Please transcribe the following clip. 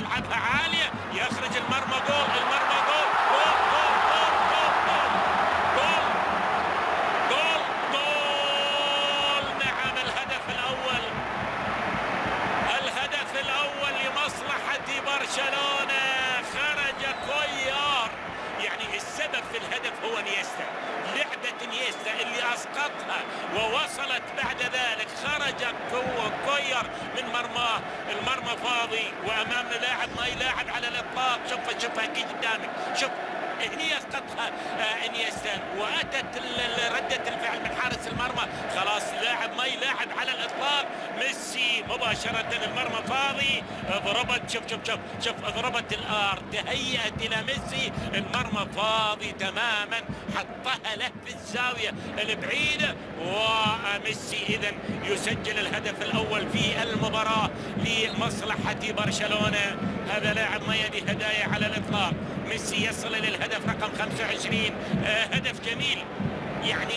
يلعبها عالية، يخرج المرمى، جول، المرمى، جول جول جول جول جول جول جول جول. نعم، الهدف الأول، الهدف الأول لمصلحة برشلونة. خرج كويار، يعني السبب في الهدف هو انيستا، لعبة انيستا اللي اسقطها ووصلت بعد ذلك. خرج كوير من مرماه، المرمى فاضي وامامنا لاعب ما يلاعب على الاطلاق. شوف، شوفها قدامك، شوف هني اسقطها انيستا واتت ردة الفعل من حارس المرمى. خلاص، لاعب ما يلاعب على الاطلاق. ميسي مباشرة، المرمى فاضي، ضربت، شوف شوف شوف شوف، ضربت ال R، تهيأت الى ميسي، المرمى فاضي تماما، حطها له في الزاوية البعيدة، وميسي اذا يسجل الهدف الاول في المباراة لمصلحة برشلونة. هذا لاعب ما يدي هدايا على الاطلاق. ميسي يصل الى الهدف رقم 25، هدف جميل يعني.